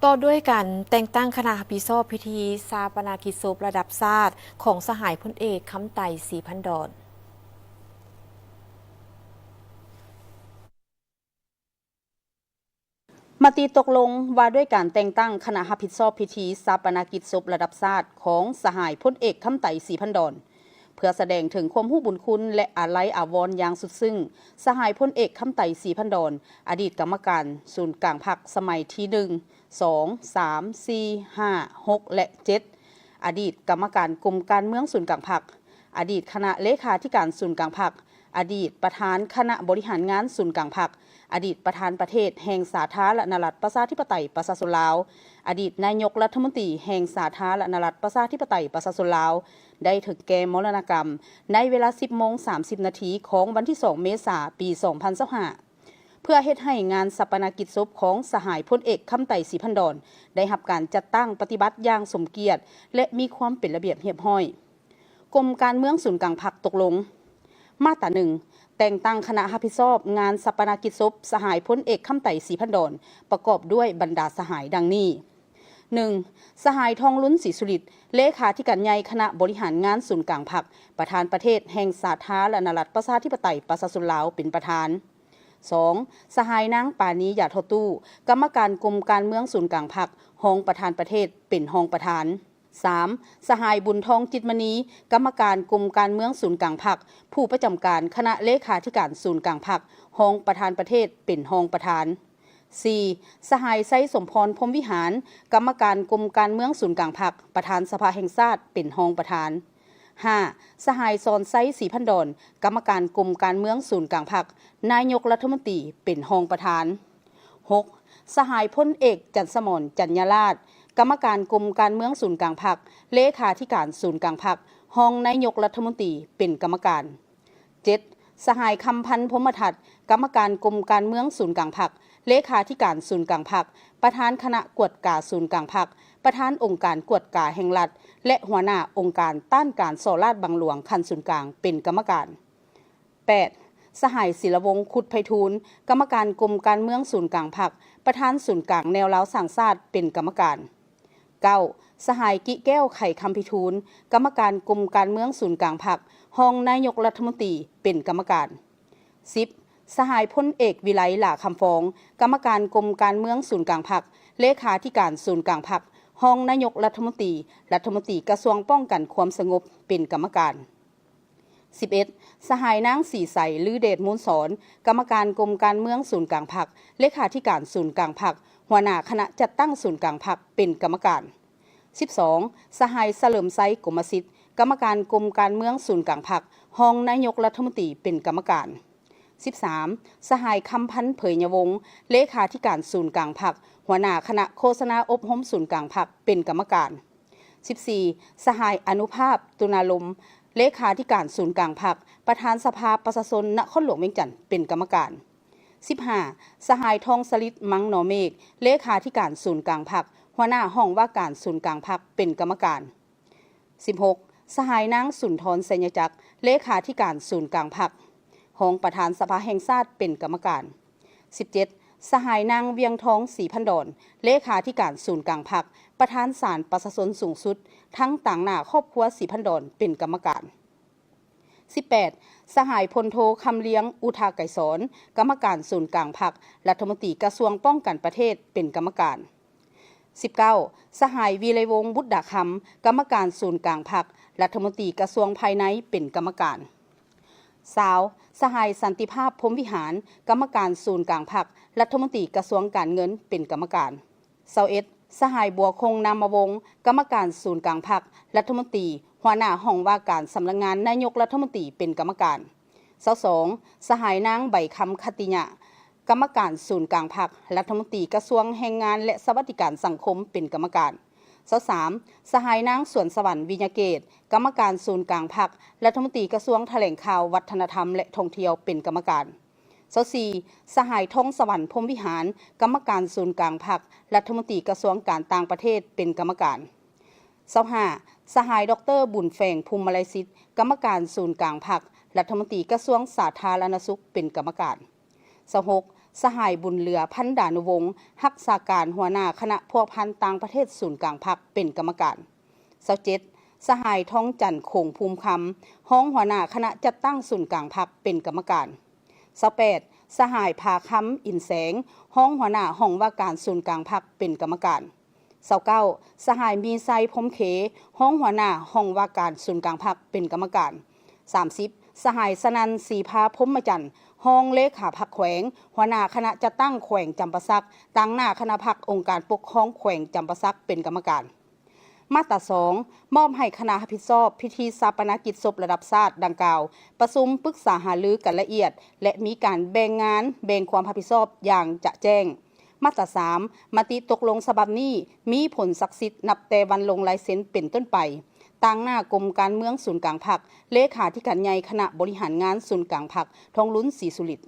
ຕໍ່ດ້ວຍການແຕ່ງຕັ້ງຄະນະຮັບຜິດຊອບພິທີຊາປະນະກິດສົບລະດັບຊາດຂອງສະຫາຍພົນເອກ ຄຳໄຕ ສີພັນດອນ. ມະຕິຕົກລົງວ່າດ້ວຍການແຕ່ງຕັ້ງຄະນະຮັບຜິດຊອບພິທີຊາປະນະກິດສົບລະດັບຊາດຂອງສະຫາຍພົນເອກ ຄຳໄຕ ສີພັນດອນ. ເພື່ອສະແດງເຖິງຄວາມຮູ້ບຸນຄຸນ ແລະ ອາໄລອາວອນຢ່າງສຸດຊຶ້ງ, ສະຫາຍພົນເອກ ຄຳໄຕ ສີພັນດອນ, ອະດີດກຳມະການສູນກາງພັກສະໄໝທີໜຶ່ງ, ສອງ, ສາມ, ສີ່, ຫ້າ, ຫົກ ແລະ ເຈັດ, ອະດີດກຳມະການກົມການເມືອງສູນກາງພັກ, ອະດີດຄະນະເລຂາທິການສູນກາງພັກ, ອະດີດປະທານຄະນະບໍລິຫານງານສູນກາງພັກ, ອະດີດປະທານປະເທດແຫ່ງສາທາລະນະລັດປະຊາທິປະໄຕປະຊາຊົນລາວ, ອະດີດນາຍົກລັດຖະມົນຕີແຫ່ງສາທາລະນະລັດປະຊາທິປະໄຕປະຊາຊົນລາວ ໄດ້ຖືກແກ່ມໍລະນະກຳໃນເວລາສິບໂມງສາມສິບນາທີຂອງວັນທີສອງເມສາ ປີສອງພັນຊາວຫ້າ ເພື່ອເຮັດໃຫ້ງານຊາປະນະກິດສົບຂອງສະຫາຍພົນເອກ ຄຳໄຕ ສີພັນດອນ ໄດ້ຮັບການຈັດຕັ້ງປະຕິບັດຢ່າງສົມກຽດ ແລະ ມີຄວາມເປັນລະບຽບຮຽບຮ້ອຍ. ກົມການເມືອງສູນກາງພັກຕົກລົງ. ມາດຕາໜຶ່ງ ແຕ່ງຕັ້ງຄະນະຮັບຜິດຊອບງານຊາປະນະກິດສົບສະຫາຍພົນເອກ ຄຳໄຕ ສີພັນດອນ ປະກອບດ້ວຍບັນດາສະຫາຍດັ່ງນີ້. ໜຶ່ງ ສະຫາຍ ທອງລຸນ ສີສຸລິດ, ເລຂາທິການໃຫຍ່ຄະນະບໍລິຫານງານສູນກາງພັກ, ປະທານປະເທດແຫ່ງສາທາລະນະລັດປະຊາທິປະໄຕປະຊາຊົນລາວ ເປັນປະທານ. ສອງ ສະຫາຍ ນາງ ປານີ ຢາທໍ່ຕູ້, ກຳມະການກົມການເມືອງສູນກາງພັກ, ຮອງປະທານປະເທດ ເປັນຮອງປະທານ. ສາມ ສະຫາຍ ບຸນທອງ ຈິດມະນີ, ກຳມະການກົມການເມືອງສູນກາງພັກ, ຜູ້ປະຈຳການຄະນະເລຂາທິການສູນກາງພັກ, ຮອງປະທານປະເທດ ເປັນຮອງປະທານ. ສີ່ ສະຫາຍ ໄຊສົມພອນ ພົມວິຫານ, ກຳມະການກົມການເມືອງສູນກາງພັກ, ປະທານສະພາແຫ່ງຊາດ ເປັນຮອງປະທານ. ຫ້າ ສະຫາຍ ສອນໄຊ ສີພັນດອນ, ກຳມະການກົມການເມືອງສູນກາງພັກ, ນາຍົກລັດຖະມົນຕີ ເປັນຮອງປະທານ. ຫົກ ສະຫາຍ ພົນເອກ ຈັນສະໝອນ ຈັນຍາລາດ, ກຳມະການກົມການເມືອງສູນກາງພັກ, ເລຂາທິການສູນກາງພັກ, ຮອງນາຍົກລັດຖະມົນຕີ ເປັນກຳມະການ. ເຈັດ ສະຫາຍ ຄຳພັນ ພົມມະທັດ, ກຳມະການກົມການເມືອງສູນກາງພັກ, ເລຂາທິການສູນກາງພັກ, ປະທານຄະນະກວດກາສູນກາງພັກ, ປະທານອົງການກວດກາແຫ່ງລັດ ແລະ ຫົວໜ້າອົງການຕ້ານການສໍ້ລາດບັງຫຼວງຂັ້ນສູນກາງ ເປັນກຳມະການ. ແປດ ສະຫາຍ ສີລະວົງ ຄຸດໄພທູນ, ກຳມະການກົມການເມືອງສູນກາງພັກ, ປະທານສູນກາງແນວລາວສ້າງຊາດ ເປັນກຳມະການ. ເກົ້າ ສະຫາຍ ກິແກ້ວ ໄຂຄຳພິທູນ, ກຳມະການກົມການເມືອງສູນກາງພັກ, ຮອງນາຍົກລັດຖະມົນຕີ ເປັນກຳມະການ. ສິບ ສະຫາຍ ພົນເອກ ວິໄລ ຫຼ້າຄຳຟອງ, ກຳມະການກົມການເມືອງສູນກາງພັກ, ເລຂາທິການສູນກາງພັກ, ຮອງນາຍົກລັດຖະມົນຕີ, ລັດຖະມົນຕີກະຊວງປ້ອງກັນຄວາມສະຫງົບ ເປັນກຳມະການ. ສິບເອັດ ສະຫາຍ ນາງ ສີໃສ ລືເດດມູນສອນ, ກຳມະການກົມການເມືອງສູນກາງພັກ, ເລຂາທິການສູນກາງພັກ, ຫົວໜ້າຄະນະຈັດຕັ້ງສູນກາງພັກ ເປັນກຳມະການ. ສິບສອງ ສະຫາຍ ສະເຫຼີມໄຊ ກົມມະສິດ, ກຳມະການກົມການເມືອງສູນກາງພັກ, ຮອງນາຍົກລັດຖະມົນຕີ ເປັນກຳມະການ. ສິບສາມ ສະຫາຍ ຄຳພັນ ເຜີຍຍະວົງ, ເລຂາທິການສູນກາງພັກ, ຫົວໜ້າຄະນະໂຄສະນາອົບຮົມສູນກາງພັກ ເປັນກຳມະການ. ສິບສີ່ ສະຫາຍ ອະນຸພາບ ຕຸນາລົມ, ເລຂາທິການສູນກາງພັກ, ປະທານສະພາປະຊາຊົນນະຄອນຫຼວງວຽງຈັນ ເປັນກຳມະການ. ສິບຫ້າ ສະຫາຍ ທອງສະລິດ ມັງນໍເມກ, ເລຂາທິການສູນກາງພັກ, ຫົວໜ້າຫ້ອງວ່າການສູນກາງພັກ ເປັນກຳມະການ. ສິບຫົກ ສະຫາຍ ນາງ ສຸນທອນ ໄຊຍະຈັກ, ເລຂາທິການສູນກາງພັກ, ຮອງປະທານສະພາແຫ່ງຊາດ ເປັນກຳມະການ. ສິບເຈັດ ສະຫາຍ ນາງ ວຽງທອງ ສີພັນດອນ, ເລຂາທິການສູນກາງພັກ, ປະທານສານປະຊາຊົນສູງສຸດ, ທັງຕາງໜ້າຄອບຄົວສີພັນດອນ ເປັນກຳມະການ. ສິບແປດ ສະຫາຍ ພົນໂທ ຄຳລຽງ ອຸທາໄກສອນ, ກຳມະການສູນກາງພັກ, ລັດຖະມົນຕີກະຊວງປ້ອງກັນປະເທດ ເປັນກຳມະການ. ສິບເກົ້າ ສະຫາຍ ວິໄລວົງ ບຸດດາຄຳ, ກຳມະການສູນກາງພັກ, ລັດຖະມົນຕີກະຊວງພາຍໃນ ເປັນກຳມະການ. ຊາວ ສະຫາຍ ສັນຕິພາບ ພົມວິຫານ, ກຳມະການສູນກາງພັກ, ລັດຖະມົນຕີກະຊວງການເງິນ ເປັນກຳມະການ. ຊາວເອັດ ສະຫາຍ ບົວຄົງ ນາມະວົງ, ກຳມະການສູນກາງພັກ, ລັດຖະມົນຕີ, ຫົວໜ້າຫ້ອງວ່າການສຳນັກງານນາຍົກລັດຖະມົນຕີ ເປັນກຳມະການ. ຊາວສອງ ສະຫາຍ ນາງ ໃບຄຳ ຄະຕິຍະ, ກຳມະການສູນກາງພັກ, ລັດຖະມົນຕີກະຊວງແຮງງານ ແລະ ສະຫວັດດີການສັງຄົມ ເປັນກຳມະການ. ຊາວສາມ ສະຫາຍ ນາງ ສວນສະຫວັນ ວິຍະເກດ, ກຳມະການສູນກາງພັກ, ລັດຖະມົນຕີກະຊວງຖະແຫຼງຂ່າວ, ວັດທະນະທຳ ແລະ ທ່ອງທ່ຽວ ເປັນກຳມະການ. ຊາວສີ່ ສະຫາຍ ທອງສະຫວັນ ພົມວິຫານ, ກຳມະການສູນກາງພັກ, ລັດຖະມົນຕີກະຊວງການຕ່າງປະເທດ ເປັນກຳມະການ. ຊາວຫ້າ ສະຫາຍ ດອກເຕີ ບຸນແຝງ ພູມມະໄລສິດ, ກຳມະການສູນກາງພັກ, ລັດຖະມົນຕີກະຊວງສາທາລະນະສຸກ ເປັນກຳມະການ. ຊາວຫົກ ສະຫາຍ ບຸນເຫຼືອ ພັນດານຸວົງ ຮັກສາການຫົວໜ້າຄະນະພົວພັນຕ່າງປະເທດສູນກາງພັກ ເປັນກຳມະການ. ຊາວເຈັດ ສະຫາຍ ທອງຈັນ ຄົງພູມຄຳ ຮອງຫົວໜ້າຄະນະຈັດຕັ້ງສູນກາງພັກ ເປັນກຳມະການ. ຊາວແປດ ສະຫາຍ ພາຄຳ ອິນແສງ ຮອງຫົວໜ້າຫ້ອງວ່າການສູນກາງພັກ ເປັນກຳມະການ. ຊາວເກົ້າ ສະຫາຍ ມີໄຊ ພົມເຄ ຮອງຫົວໜ້າຫ້ອງວ່າການສູນກາງພັກ ເປັນກຳມະການ. ສາມສິບ ສະຫາຍ ສະນັນ ສີພາ ພົມມະຈັນ ຮອງເລຂາພັກແຂວງ ຫົວໜ້າຄະນະຈັດຕັ້ງແຂວງຈຳປາສັກ ຕາງໜ້າຄະນະພັກອົງການປົກຄອງແຂວງຈຳປາສັກ ເປັນກຳມະການ. ມາດຕາສອງ ມອບໃຫ້ຄະນະຮັບຜິດຊອບພິທີຊາປະນະກິດສົບລະດັບຊາດດັ່ງກ່າວ ປະຊຸມປຶກສາຫາລືກັນລະອຽດ ແລະ ມີການແບ່ງງານ, ແບ່ງຄວາມຮັບຜິດຊອບຢ່າງຈະແຈ້ງ. ມາດຕາສາມ ມະຕິຕົກລົງສະບັບນີ້ມີຜົນສັກສິດນັບແຕ່ວັນລົງລາຍເຊັນເປັນຕົ້ນໄປ. ຕາງໜ້າກົມການເມືອງສູນກາງພັກ, ເລຂາທິການໃຫຍ່ຄະນະບໍລິຫານງານສູນກາງພັກ ທອງລຸນ ສີສຸລິດ.